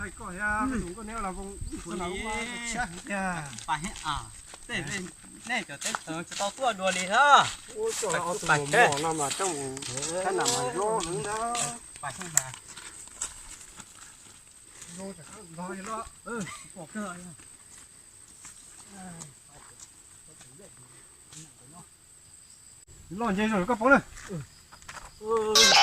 Thaij koj thiab, nkauj neb los voo ib tug no ua tshiab heev tiag. Pais heev, tej nej cov teb chaws tsis tau tuaj dua li thiab. Cov no mas coj mus thaij nam mas zoo heev ntag. Pais heev mas. Los nce zoo koj paub na. Los, los,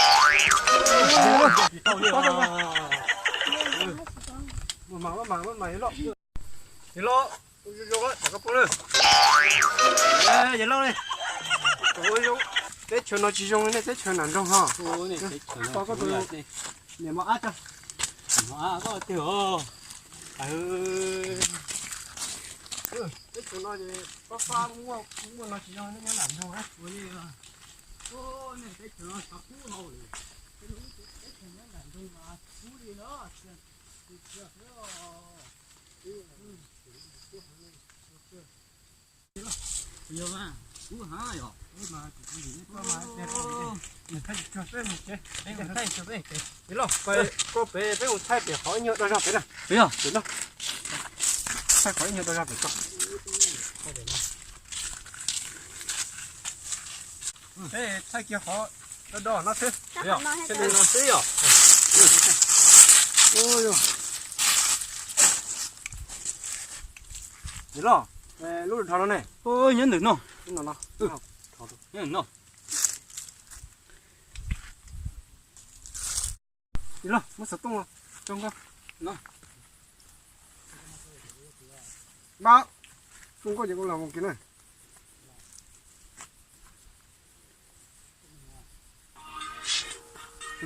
los, los, teb chaws no tsis zoo nej teb chaws nram nroog ho. Niam mos ab tso. Teb chaws no ces fab fab muaj muaj no tsis zoo nej nyob nram nroog. Los, koj pem peb mus thaij pem qhov ib nyuag do zog pem na. Thaij qhov ib nyuag do zog pem koj. Thaij kiag qhov do do no xwb. Thiaj li no xwb yom. Los, lub dhos no ne. Nyob ntawm no. Nyob ntawm no. Los, muab xov tooj tso nkauj. Npab, tso nkauj ces kuv los mus kiag na.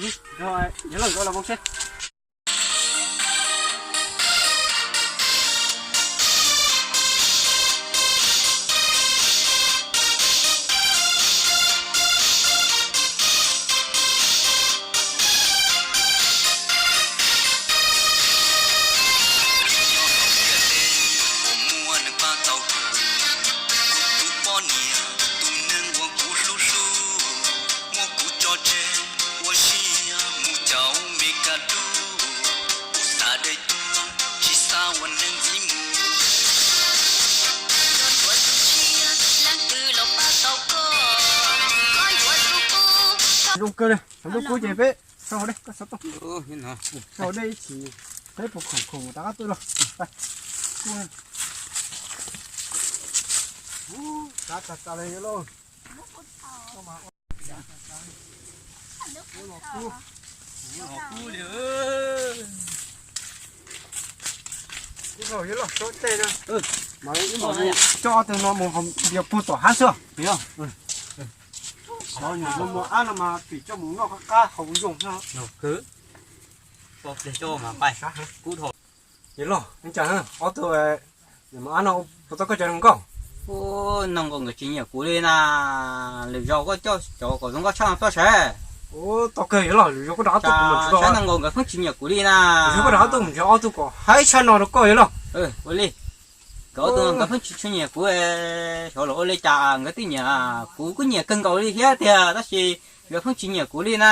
Yog los nkauj los mus seb. Zoo kawg li, lub kub ces peb sau hauv dej, koj xov tooj. Sau hauv dej ib chim, peb puas khoom khoom rov qab tuaj los. Kav tas tas li lauj. Coj ob tug no mus haus npias puag tom hab xwb. Mos ab no mas pim coj mus noj qab qab haus zoo. Yog los, cas ob tug, mos ab no puas tau koj cov zoo nkauj? Nees nkaum nkawd tsis nyiam kuv li na. Lwm zaus koj coj cov kom zoo nkauj tshaj no tuaj saib. Tau kawg yog los, lwm zaus koj rov qab tuaj kuv mam tsis tau. Saib nees nkaum nkawd pheej tsis nyiam kuv li na. Lwm zaus koj rov qab tuaj kuv mam nrhiav ob tug kom haib tshaj no rau koj yog los. Ua li, nkawd ob tug nkawd pheej tsis tshua nyiam kuv, xyov los ua li cas nkawd twb nyiam, kuv kuj nyiam kawg nkaus li thiab tiag tab sis nkawd pheej tsis nyiam kuv li na.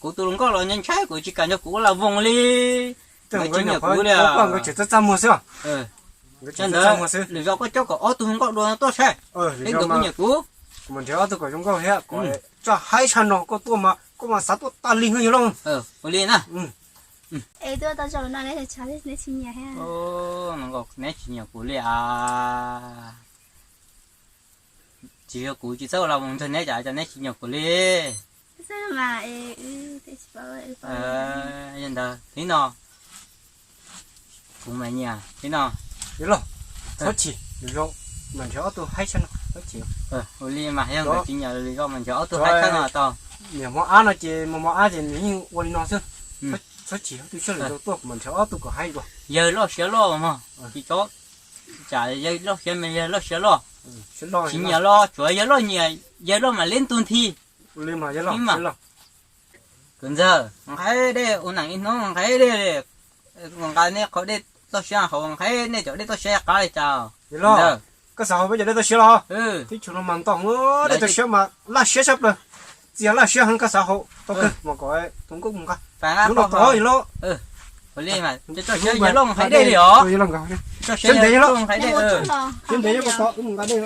Kuv tus hluas nkauj los ntshai ntshai kuv tsis kam nrog kuv ua la voos li. Nkawd tsis nyiam kuv li. Nkawd tsis txaj txaj muag xwb. Ntawd lwm zaus koj coj kom ob tug hluas nkauj dua tuaj saib. Peb nkawd kuj nyiam kuv. Kuv mam nrhiav ob tug kom zoo nkauj thiab kom tshaj haib tshaj no koj tuaj mas koj mas xav tuaj tag li yog los. Ua li na. Es tuaj tau zoo no neb tsis nyiam thiab? Neb tsis nyiam kuv li as. Tsis yog kuv tsis txawj ua la voos nrog neb, cas neb tsis nyiam kuv li? Yog ntawd thib no kuv mas nyiam thib no. Yog los, txhob chim, lwm zaus mam nrhiav ob tug haib tshaj no, txhob chim. Ua li mas yog nkawd tsis nyiam lwm zaus mam nrhiav ob tug haib tshaj no tau. Niam mos ab no ces mos mos ab ces nws yeej ua li no xwb. Txhob chim, ob tug sab lwm zaus tuaj kuv mam nrhiav ob tug kom haib dua. Yawg loj siab loj mog, tsis txhob, tsam yawg loj siab mas yawg loj siab loj. Tsis nyiam los tsuav yawg loj nyiam, yawg loj mam li ntug nthi. Ua li mas yawg loj siab loj. Kwv ntxawg, nqhaib dej ua neeg ib hnub nqhaib dej, nqa nej qhov dej toj siab hauv, nqhaib nej cov dej toj siab qab li cas? Yawg loj, koj xav haus peb cov dej toj siab los? Teb chaws no mas ntau, dej toj siab mas laj siab tshaj plaws. Txias laj siab heev, koj xav haus tau kawg mas kom tus nkauj mus nqa. Tus no tod yawg loj. Li mas, coj siab yawg Lauj nqa dej li os. Coj siab yawg Lauj nqa dej. Siab ntev yawg Lauj nqa dej.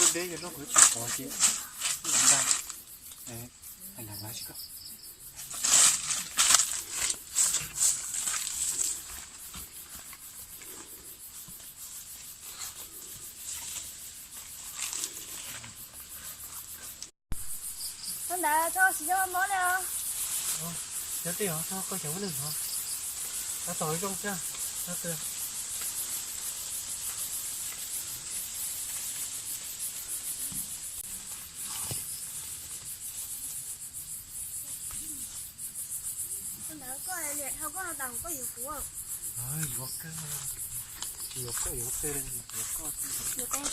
Kuv deb yawg Lauj kuv tsis pom ces, Thaum ntawd thaum tsis yog mob li os. Yog tej os, thaum koj cov ua neeg hov, tab tom zoo thiab, tab twg. Thaum ntawd koj liam dhau koj no tas koj yuav kuv. Yuav koj, yuav koj, yuav koj, yuav koj.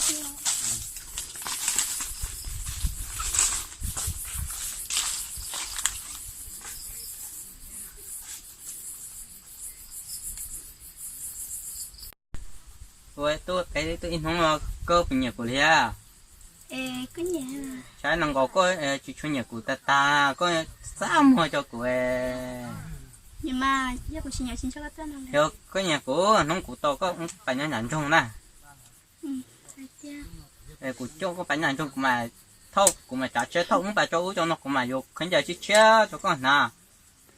Ua tub qe tub ib hnub no koj puas nyiam kuv li thiab? Saib no nkaus koj tsis tshua nyiam kuv tag tag, koj txaj muag rau kuv. Yog koj nyiam kuv, hnub kuv tau koj wb pais nyob nram nroog na. Kuv coj koj pais nram nroog, kuv mam thauj, kuv mam tsav tsheb thauj wb pais tso ub tso no, kuv mam yuav khaub ncaws tshiab tshiab rau koj hnav,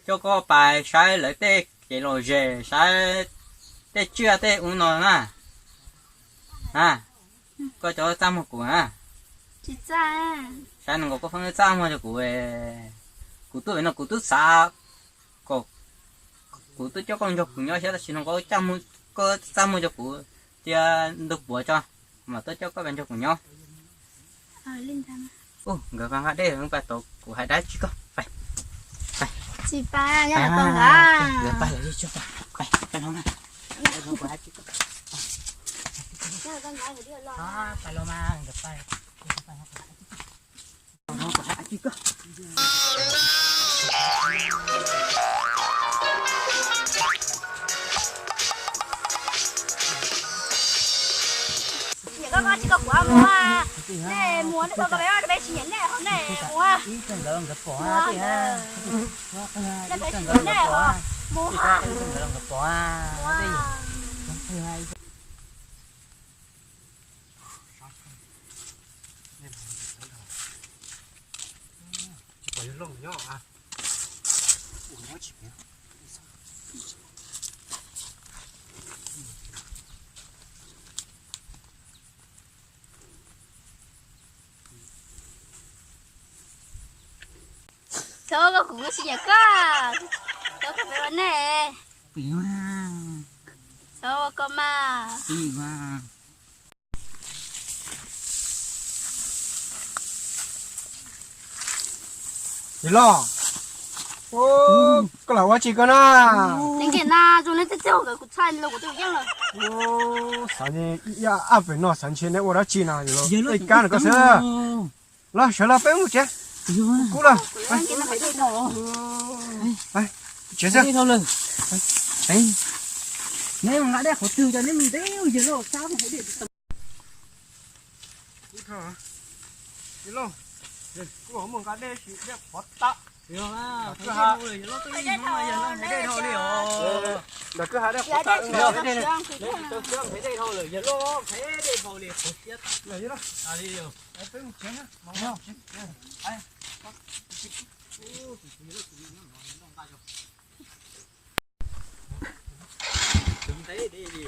coj koj pais saib lawv tej kev lom zem, saib tej tsiaj tej ub no na. A, koj cov txaj muag kuv na. Saib no nkaus koj pheej txaj muag rau kuv. Kuv tuaj pem no kuv twb xav kom kuv twb coj koj nrog kuv nyob thiab, tab sis no nkaus koj txaj muag rau kuv thiab, ntuj puav tso, kuv mam tuaj coj koj pais nrog kuv nyob. Nkawd nqa dej, pais tod kuv hais dab tsi koj. Pais, pais los mas, nkawd pais. Nyiam koj koj tsis koj kuv mus, nej mus nej tau tau peb, peb tsis nyiam nej ho nej mus. Nej peb tsis nyiam nej ho mus. Txhob koj kuv tsis nyiam koj, txhob koj peb ua nej, txhob ua koj mas. Yawg Lauj, koj lam ua dab tsi koj na? Nkees na, zoo li tej txij hauv nkawd kuv txhaj los kuv twb yeej lawm. Xav ib yam ab pem no xav ntshe neb ua dab tsi na, tej kab no koj xwb. Los sawv los peb mus tsev. Kub los. Tsev xwb. Neb nqa dej qhov twg cov neb mus ntev yawg Lauj. Yawg Lauj, kuv mus nqa dej sis dej qhov tag. Ntawm kwj ha dej qhov tag, neb tsis tau siab nqhis dej dhau lawm, yawg Lauj nqhis dej dhau li qhov siab tag. Peb mus tsev na. Tus ntev li li.